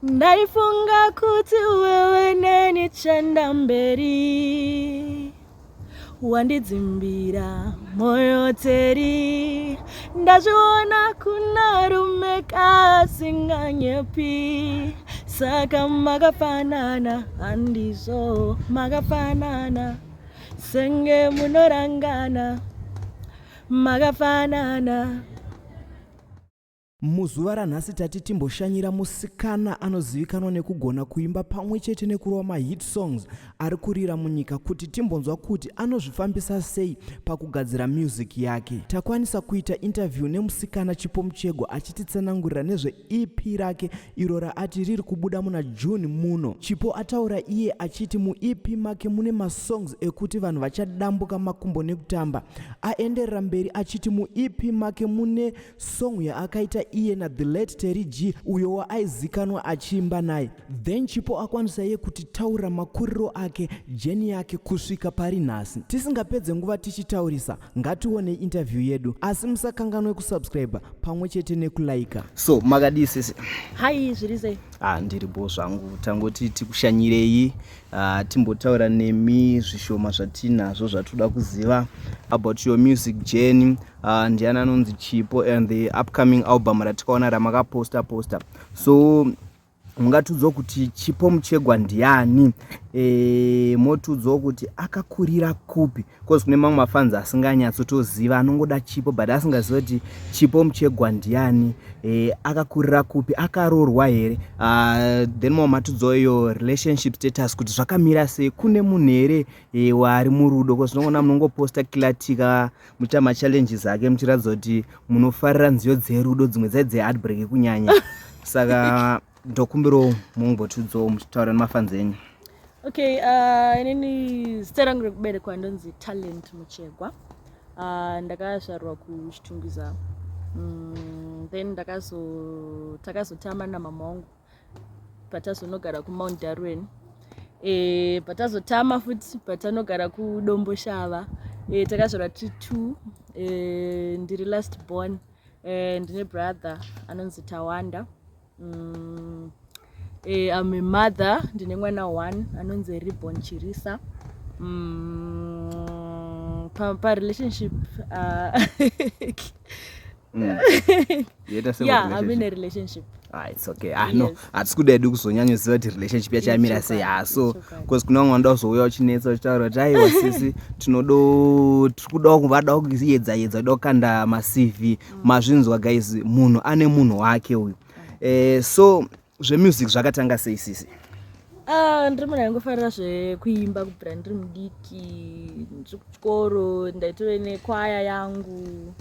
Ndaifunga kuti wewe neni chenda mberi, wandidzimbira moyo teri. Ndazviona kuna rume kasinganyepi, saka makafanana, handizvo? Makafanana senge munorangana, makafanana. Muzuva ranhasi tati timboshanyira musikana anozivikanwa nekugona kuimba pamwe chete nekurova mahit songs ari kurira munyika, kuti timbonzwa kuti anozvifambisa sei pakugadzira music yake. Takwanisa kuita interview nemusikana Chipo Muchegwa achititsanangurira nezveEP rake iro raati riri kubuda muna June muno. Chipo ataura iye achiti muEP make mune masongs ekuti vanhu vachadambuka makumbo nekutamba. Aenderera mberi achiti muEP make mune song yaakaita iye na the late Terry G, uyo waaizikanwa achiimba naye. Then Chipo akwanisa iye kutitaurira makuriro ake, journey yake kusvika pari nhasi. Tisingapedze nguva tichitaurisa, ngationei interview yedu, asi musakanganwe kusubscribe pamwe chete nekulaika. So makadii, sisi? Hai, zviri sei? Ah, ndiripo zvangu. Tangoti tikushanyirei, timbotaura nemi zvishoma zvatinazvo zvatoda kuziva about your music journey. Ndiani anonzi Chipo and the upcoming album ratikaona ramakaposta posta? So mungatiudzawo kuti Chipo Muchegwa ndiani, motiudzawo kuti akakurira kupi, because kune mamwe mafans asinganyatsotoziva, anongoda Chipo but asingaziva kuti Chipo Muchegwa ndiani, akakurira kupi, akaroorwa here. Then mamwe matiudzawo iyo relationship status, kuti zvakamira sei, kune munhu here waari murudo, because tinongoona munongoposta kilatika muchiita machallenges ake, muchiratidza kuti munofarira nziyo dzerudo, dzimwe dzai dzeheartbreak kunyanya. Saka ndokumbirawo mumbotiudzawo muchitaura nemafans enyu. Okay, inini zita rangu rekuberekwa ndonzi Talent Muchegwa. Ndakazvarwa kuChitungwiza. Then takazotama namama wangu patazonogara kuMount Darwin. Patazotama futi patanogara kuDomboshava. Takazvarwa tiri two. Ndiri last born. Ndine brother anonzi Tawanda. I'm a mother, ndine mwana one anonzi Ribbon Chirisa. Pa relationship Yaita sei? Yeah, I'm in a relationship. Ah, it's okay. Ah, no. Yes. Hatisi kuda hedu kuzonyanyoziva kuti relationship yacho yamira sei. Ah, so Ichokwadi. because kuna vamwe vanoda kuzouya uchinetsa uchitaura kuti aiwa sisi, tinodo tiri kudawo kuvada kuyedza yedza, kuda kukanda maCV. Mazvinzwa guys, munhu ane munhu wake uyu. So zvemusic zvakatanga sei, sisi? Ah, ndiri munhu aingofarira zvekuimba kubvira ndiri mudiki. Ndiri kuchikoro ndaitove nekwaya yangu.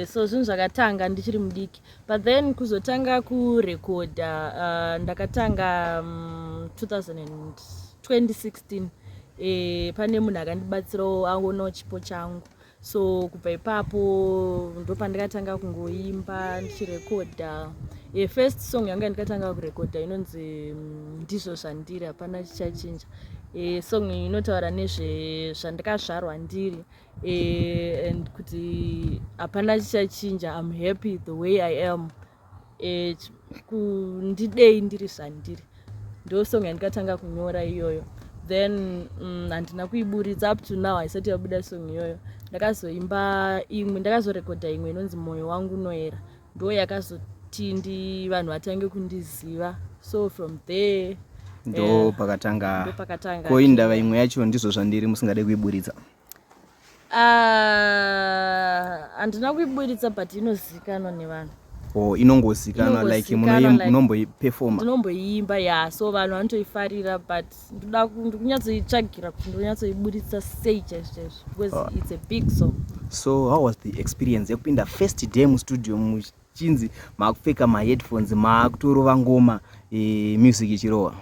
So zvinhu zvakatanga ndichiri mudiki, but then kuzotanga kurekodha, ndakatanga 2016. Pane munhu akandibatsirawo aonawo chipo changu, so kubva ipapo ndopandakatanga kungoimba ndichirekodha. First song yangu yandikatanga kurekodha inonzi "Ndizvo Zvandiri, Hapana Chichachinja". Song iyi inotaura nezvezvandakazvarwa ndiri and kuti hapana chichachinja, I'm happy the way I am. Ndidei ndiri zvandiri. Ndo song yandikatanga kunyora iyoyo. Then handina kuiburitsa, up to now haisati yabuda song iyoyo. Ndakazoimba imwe, ndakazorekodha imwe inonzi "Mwoyo Wangu Unoera", ndo yakazoti ndi vanhu vatange kundiziva. So from there ndo pakatanga. Ndo pakatanga. Ko indava imwe yacho, "Ndizvo Zvandiri", musingade kuiburitsa? Ah, handina kuiburitsa, but inozivikanwa nevanhu. O, inongozikanwa like Inongozikanwa, like- munomboipefoma? Ndinomboiimba, ya, so vanhu vanotoifarira, but ndoda ndikunyatsoitsvagira kuti ndonyatsoiburitsa sei chaizvo chaizvo, because Oh. it's a big song. So how was the experience yekupinda first day mustudio, muchinzi maakupfeka maheadphones, maakutorova ngoma, music ichirohwa?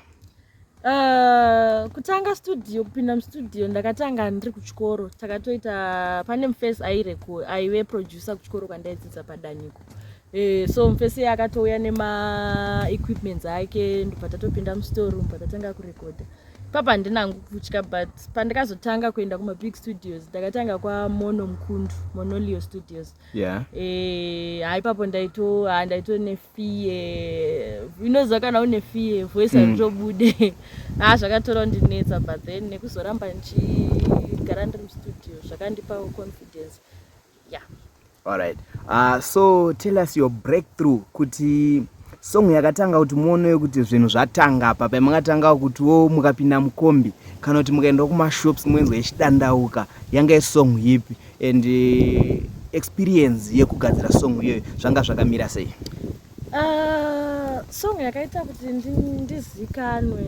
Kutanga studio, kupinda mustudio, ndakatanga ndiri kuchikoro. Takatoita, pane mufesi aireko aive producer kuchikoro kwandaidzidza paDanyiko. So mufesi iye akatouya nemaequipments ake, ndobva tatopinda mustore room, patatanga kurekodha. Papa handinangu kutya, but pandakazotanga kuenda kumabig studios, ndakatanga kwaMono Mukundu, Monolio Studios. Ha, ipapo ndaito, ha, ndaito nefear. Inoziva kana une fear, voice haritobude. Ha, zvakatora kundinetsa, but then nekuzoramba ndichigara ndiri mustudio zvakandipawo confidence, yeah. Alright, so tell us your breakthrough, kuti song yakatanga kuti muonewe kuti zvinhu zvatanga apa, pamakatanga kutiwo mukapinda mukombi kana kuti mukaenda kumashops muenzwa ichidandauka, yanga isong ipi and experience yekugadzira song iyoyo zvanga zvakamira sei? Song yakaita kuti ndizikanwe,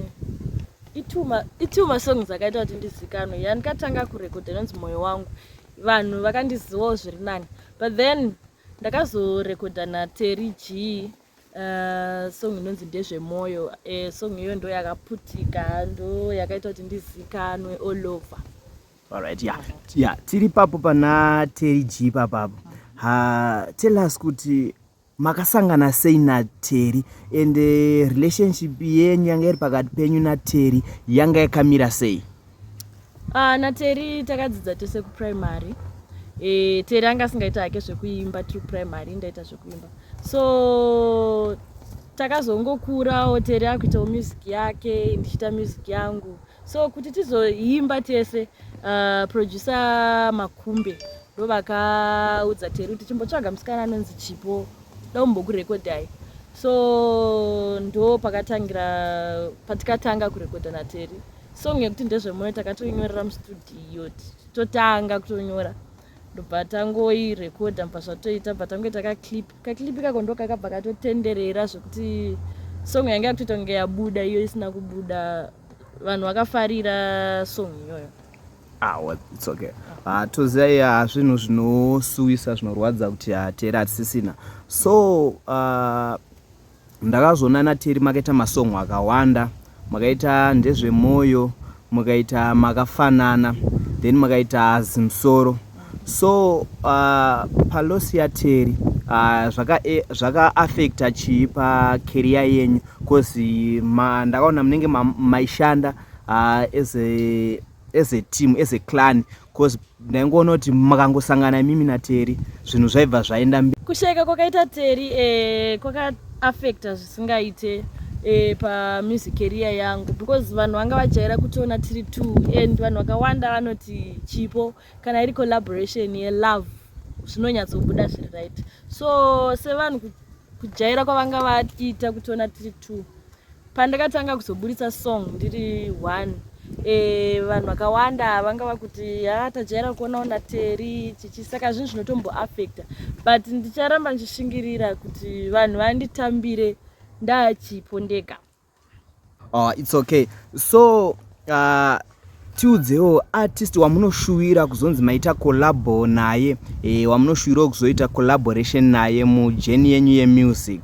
itwo masongs akaita kuti ndizikanwe. Yandikatanga kurekodha inonzi "Mwoyo Wangu", vanhu vakandizivawo zviri nani, but then ndakazorekodha naTerry G song inonzi "Ndezvemwoyo". Song iyoyo ndo yakaputika, ndo yakaita kuti ndizikanwe all over. Alright, yeah, tiri papo pana Terry G papapo. Ha, tell us kuti makasangana sei naTerry and relationship yenyu yanga iri pakati penyu naTerry yanga yakamira sei? NaTerry takadzidza tese kuprimary. Terry anga asingaita hake zvekuimba tiri kuprimary, ndaita zvekuimba, so takazongokurawo, Terry akuitawo music yake, ndichiita music yangu, so kuti tizoimba tese, producer Makumbe ndo vakaudza Terry kuti chimbotsvaga musikana anonzi Chipo, daumbokurekodhai. So ndo pakatangira, patikatanga kurekodha naTerry song yekuti "Ndezvemwoyo". Takatoinyorera mustudio, totanga kutonyora, ndobva tangoirekodha, mubva zvatoita, bva tangoita kaclip. Kaclip kako ndo kakabva katotenderera zvekuti song yanga yakutoita kunge yabuda iyo isina kubuda. Vanhu vakafarira song iyoyo. Ah, well, it's okay. Toziva ya zvinhu zvinosuwisa, zvinorwadza kuti Terry hatisisina. So ndakazoona naTerry makaita masong akawanda, makaita "Ndezvemwoyo", mukaita "Makafanana", then makaita "Zimusoro". So paloss yaTerry zvakaafecta chii pacareer yenyu? Because ndakaona munenge maishanda as a team, as a clan, because ndaingoona kuti makangosangana imimi naTerry zvinhu zvaibva zvaenda mberi. Kushayika kwakaita Terry kwakaafecta zvisingaite pamusic career yangu, because vanhu vanga vajaira kutoona tiri two, and vanhu vakawanda vanoti Chipo kana iri collaboration yelove zvinonyatsobuda zviri right. So sevanhu kujaira kwavanga vaita kutoona tiri two, pandakatanga kuzoburitsa song ndiri one, vanhu vakawanda vanga vakuti, "Ha, tajaira kuonawo naTerry chichi." Saka zvinhu zvinotomboafecta, but ndicharamba ndichishingirira kuti vanhu vanditambire ndaChipo ndega. Oh, it's okay. So tiudzewo artist wamunoshuwira kuzonzi maita collabo naye, wamunoshuwirawo kuzoita collaboration naye mujourney yenyu yemusic,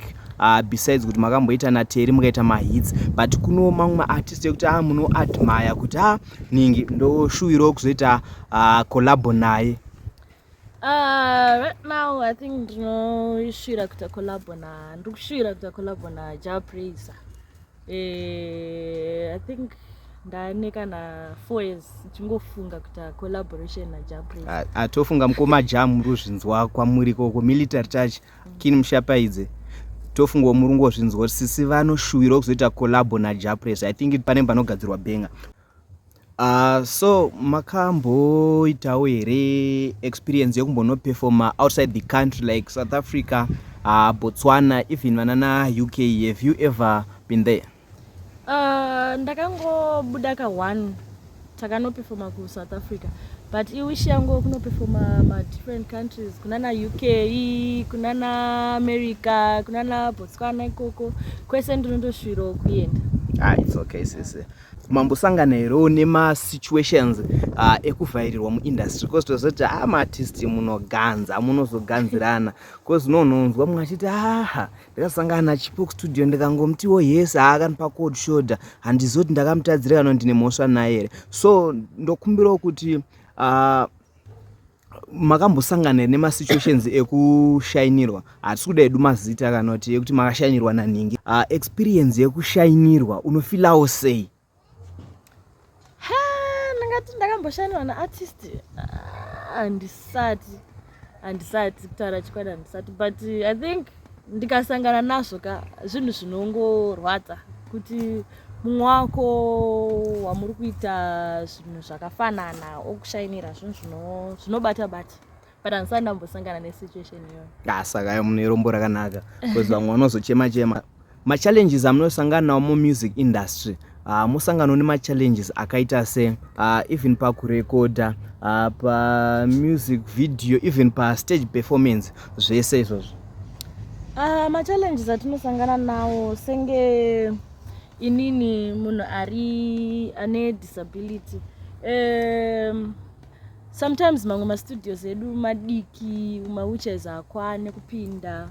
besides kuti makamboita naTerry mukaita mahits, but kuno mamwe maartist ekuti a munoadmire kuti a ningi ndoshuwirawo kuzoita collabo naye? Right now I think ndinoshuvira kuita collabo na, ndiri kushuvira kuita collabo naJah Prayzah. I think ndane kana 4 years ichingofunga kuita collaboration naJah Prayzah. Atofunga mukoma Jah muri kuzvinzwa kwamuri ikoko, Military Touch Kini Mushapaidze, tofungawo muri ngozvinzwa kuti sisi vanoshuwirawo kuzoita collabo naJah Prayzah. I think pane panogadzirwa benga. So makamboitawo here experience yekumbonoperforma outside the country, like South Africa, Botswana, even vanana UK? Have you ever been there? Ndakangobuda ka1, takanopefoma kuSouth Africa, but iwish yangu kunopefoma madifferent countries, kunana UK, kunana America, kunana Botswana, ikoko kwese ndinondosvirawo kuenda. Ah, it's okay sisi. Mambosangana herewo nemasituations ekuvhairirwa muindustry? Because tozoti a maartist munoganza, munozoganzirana, because unononzwa mumwe achiti, "Aha, ndakasangana naChipo kustudio, ndikangomutiwo yes, haakandipa cold shoulder, handizoti ndakamutadzira kana ndine mhosva naye here." So ndokumbirawo kuti makambosangana here nemasituations ekushainirwa? Hatisi kuda hedu mazita, kana kuti ekuti makashainirwa nanhingi. Experience yekushainirwa unofilawo sei? Ndingati ndakamboshandirwa naartist? Ah, handisati, handisati. Kutaura chokwadi, handisati, but I think ndikasangana nazvo ka, zvinhu zvinongorwadza kuti mumwe wako wamuri kuita zvinhu zvakafanana okushainira. Zvinhu zvinobata bata, but handisati ndambosangana nesituation iyoyo. Ah, saka ayo mune rombo rakanaka, because vamwe vanozochema chema. Machallenges amunosangana nawo mumusic industry, musangano nemachallenges akaita se even pakurekodha, pamusic video, even pastage performance, zvese izvozvo? Machallenges atinosangana nawo, senge inini munhu ari ane disability, sometimes mamwe mastudios edu madiki, mawheelchairs haakwane kupinda.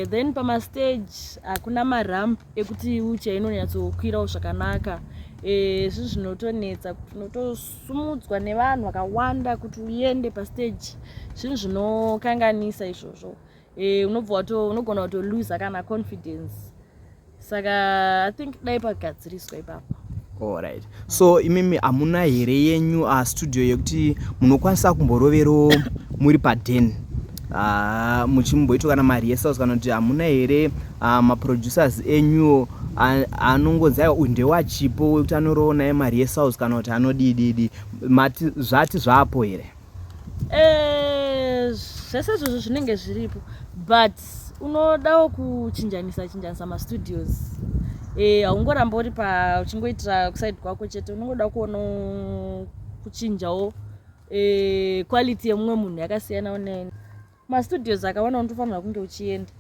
Then pamastage hakuna maramp ekuti wheelchair inonyatsokwirawo zvakanaka. Zvinhu zvinotonetsa kuti unotosumudzwa nevanhu vakawanda kuti uende pastage. Zvinhu zvinokanganisa izvozvo. Unobva unogona kutoluza kana confidence. Saka I think dai pagadziriswa ipapo. Alright, so imimi hamuna here yenyu studio yekuti munokwanisa kumborovero muri paden, muchimboitwa kana marehearsals, kana kuti hamuna here maproducers enyuwo anongonzi, "Aiwa, uyu ndewaChipo," wekuti anorova naye marehearsals, kana kuti anodididi mati zvati zvapo here? Zvese izvozvo zvinenge zviripo, but unodawo kuchinjanisa chinjanisa mastudios. Haungoramba uri pa uchingoitira kuside kwako chete. Unongoda kuona kuchinjawo, quality yemumwe munhu yakasiyanawo ne mastudios akawanda unotofanira kunge uchienda.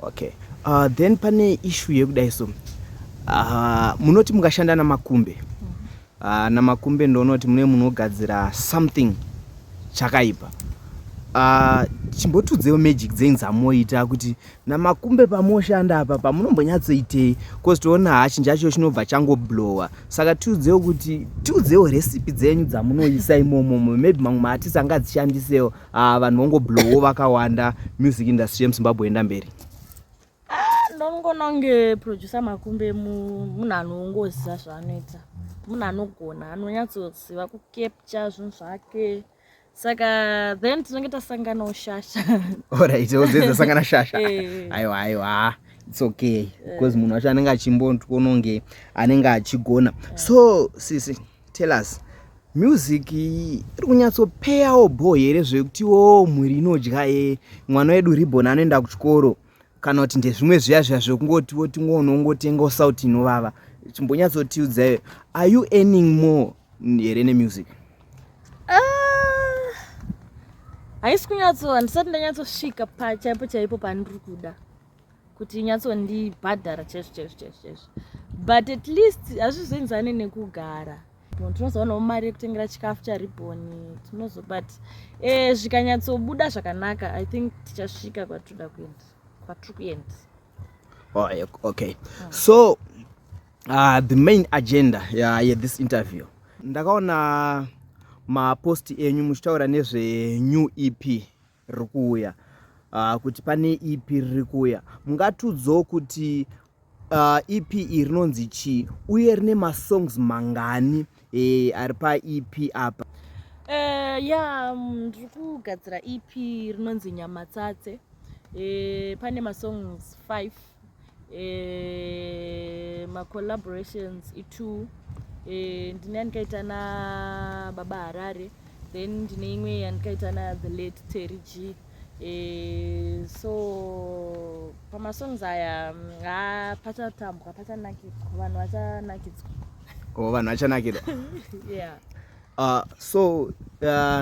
Okay, then pane issue yekudai. So munoti mukashanda naMakumbe, naMakumbe ndoona kuti mune munogadzira something chakaipa. Chimbotudzewo magic dzenyu dzamoita kuti naMakumbe pamoshanda apa pamunombonyatsoitei, because toona hachinji acho chinobva changoblowa. Saka tiudzewo kuti, tiudzewo recipe dzenyu dzamunoisa imomomo. Maybe mamwe maartist angadzishandisewo, vanhu vongoblowo vakawanda, music industry yemuZimbabwe enda mberi. Ndongoona kunge producer Makumbe munhu anongoziva zvaanoita, munhu anogona, anonyatsoziva kucapture zvinhu zvake. Saka then tinenge tasanganawo shasha. Alright, odzedza shasha. Eh. Aiwa, aiwa, it's okay, because munhu wacho anenge achimbotoona kunge anenge achigona. So sisi, tell us, music iri kunyatsopeyawo bho here, zvekutiwo mhuri inodya, mwana wedu Ribbon anoenda kuchikoro, kana kuti ndezvimwe zviya zviya zvekungotiwo tingoonongotengawo sauti inovava? Chimbonyatsotiudzai, are you earning more here nemusic? Ah, haisi kunyatso, handisati ndanyatsosvika pachaipo chaipo pandiri kuda kuti inyatsondibhadhara chaizvo chaizvo chaizvo chaizvo, but at least hazvizoenzani nekugara. Tinozowanawo mari yekutengera chikafu chaRibbon tinozo, but zvikanyatsobuda zvakanaka, I think tichasvika kwatinoda kuenda, kwatiri kuenda. Oh, okay. So the main agenda, yeah, this interview, ndakaona mapost enyu muchitaura nezve-new EP riri kuuya, kuti pane EP riri kuuya. Mungatudzawo kuti EP iri rinonzi chii, uye rine masongs mangani ari paEP apa? Ya, ndiri kugadzira EP rinonzi Nyamatsatse. Pane masongs 5, macollaborations i2. Ndine yandikaita naBaba Harare, then ndine imwe yandikaita nathe late Terry G. So pamasongs aya, ha, pachatambwa, pachanakidzwa, vanhu vachanakidzwa. O, vanhu vachanakirwa. Yeah. So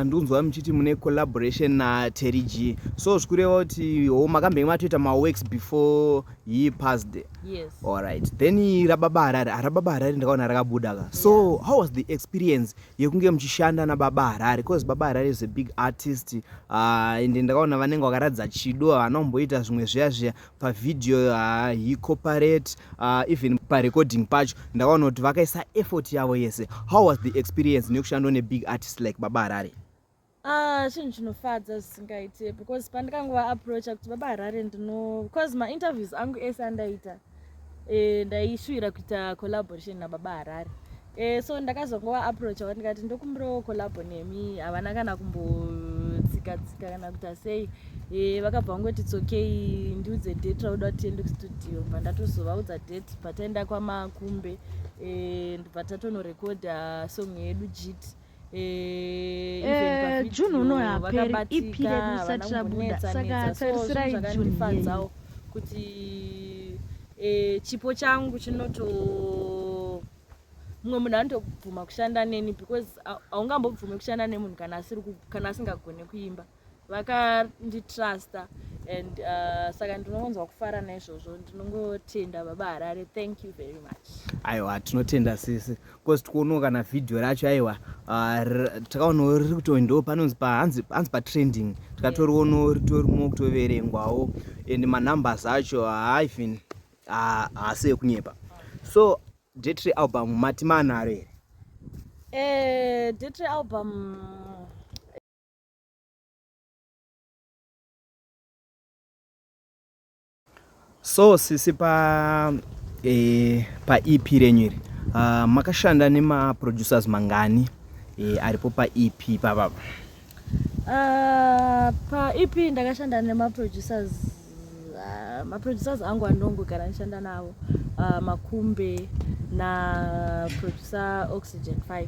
ndinzwa muchiti mune collaboration naTerry G, so zvikureva kuti ho makambenge matoita maworks before he passed? Yes. Alright, then raBaba Harare, raBaba Harare ndakaona rakabuda ka. So how was the experience yekunge muchishanda naBaba Harare? Because Baba Harare is a big artist, ende ndakaona vanenge vakaratidza chido, havana kumboita zvimwe zviya zviya pavideo. He cooperate, even parecording pacho ndakaona kuti vakaisa effort yavo yese. How was the experience nekushanda nebig artist like Baba Harare? Ah, chinhu chinofadza zvisingaite, because pandikangova approacha kuti Baba Harare ndino, because mainterviews angu ese andaita, ndaishuvira kuita collaboration naBaba Harare. So ndakazongova approacha ndikati ndokumbirawo collabo nemi. Havana kana kumbotsika tsika kana kuita sei. Vakabva vangoti, "It's okay, ndiudze date rauda kuti tiende kustudio." Bva ndatozovaudza date, bva taenda kwaMakumbe. Ndobva tatonorekodha song yedu Jit. Even June uno pavideo haperi, EP vakabatika, redu havana risati rabuda. kumbonetsa Saka netsa. So zvinhu tarisirai June zvakandifadzawo kuti chipo changu chinoto mumwe munhu anotobvuma kushanda neni, because haungambobvumi kushanda nemunhu kana asiri kana asingagoni kuimba. Vakanditrusta and saka ndinongonzwa kufara naizvozvo. Ndinongotenda Baba Harare, thank you very much. Aiwa, tinotenda sisi, because tikuonawo kana vhidhiyo racho. Aiwa, takaonawo riri kuto ndo panonzi hanzi patrending, tikatorionawo ritorimo kutoverengwawo, and manumbers acho haaivhen haasi ekunyepa. So date realbum mati manaro here? Date realbum. So sisi, paEP renyu iri, makashanda nemaproducers mangani aripo paEP papapa? PaEP ndakashanda nemaproducers, maproducers angu andongogara ndishanda navo, Makumbe naproducer Oxygen 5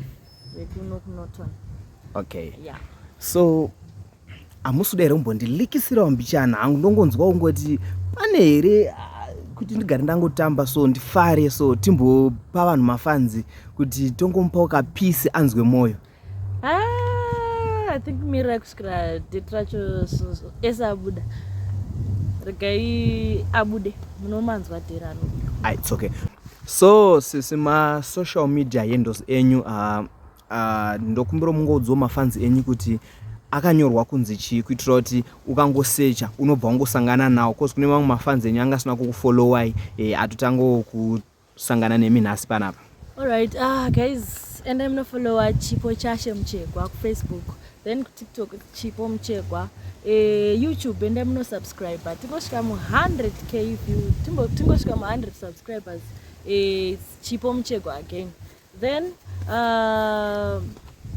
vekuno kuNorton. Okay. Yeah. So hamusi kuda here kumbondilikisirawo mbichana hangu? Ndongonzwa kungoti pane here, kuti ndigare ndangotamba, so ndifare, so timbopa vanhu mafanzi kuti tongomupawo kapisi anzwe mwoyo. Ah, I think mirira kusvikira date racho ese abuda. Regai abude, munomanzwa dheri anobuda. Ah, it's okay. So sisi, masocial media handles enyu, ndokumbira mungoudzawo mafanzi enyu kuti akanyorwa kunzi chii, kuitira kuti ukangosecha unobva wangosangana nawo, cause kune mamwe mafanzi enyu anga asina kukufollowai, atotangawo kusangana nemi nhasi panapa. Alright, ah, guys, endai munofollowa Chipo Chashe Muchegwa kuFacebook, then kuTikTok Chipo Muchegwa, YouTube endai munosubscribe, tingosvika mu100K view, tingosvika mu100 subscribers. It's Chipo Muchegwa again. Then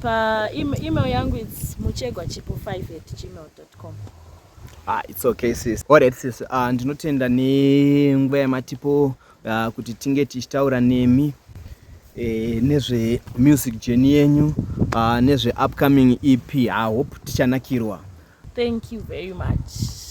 pa email yangu it's muchegwa chipo5@gmail.com. Ah, it's okay sis. Alright sis, ndinotenda nenguva yamatipo kuti tinge tichitaura nemi nezvemusic journey yenyu, nezveupcoming EP. I hope tichanakirwa. Thank you very much.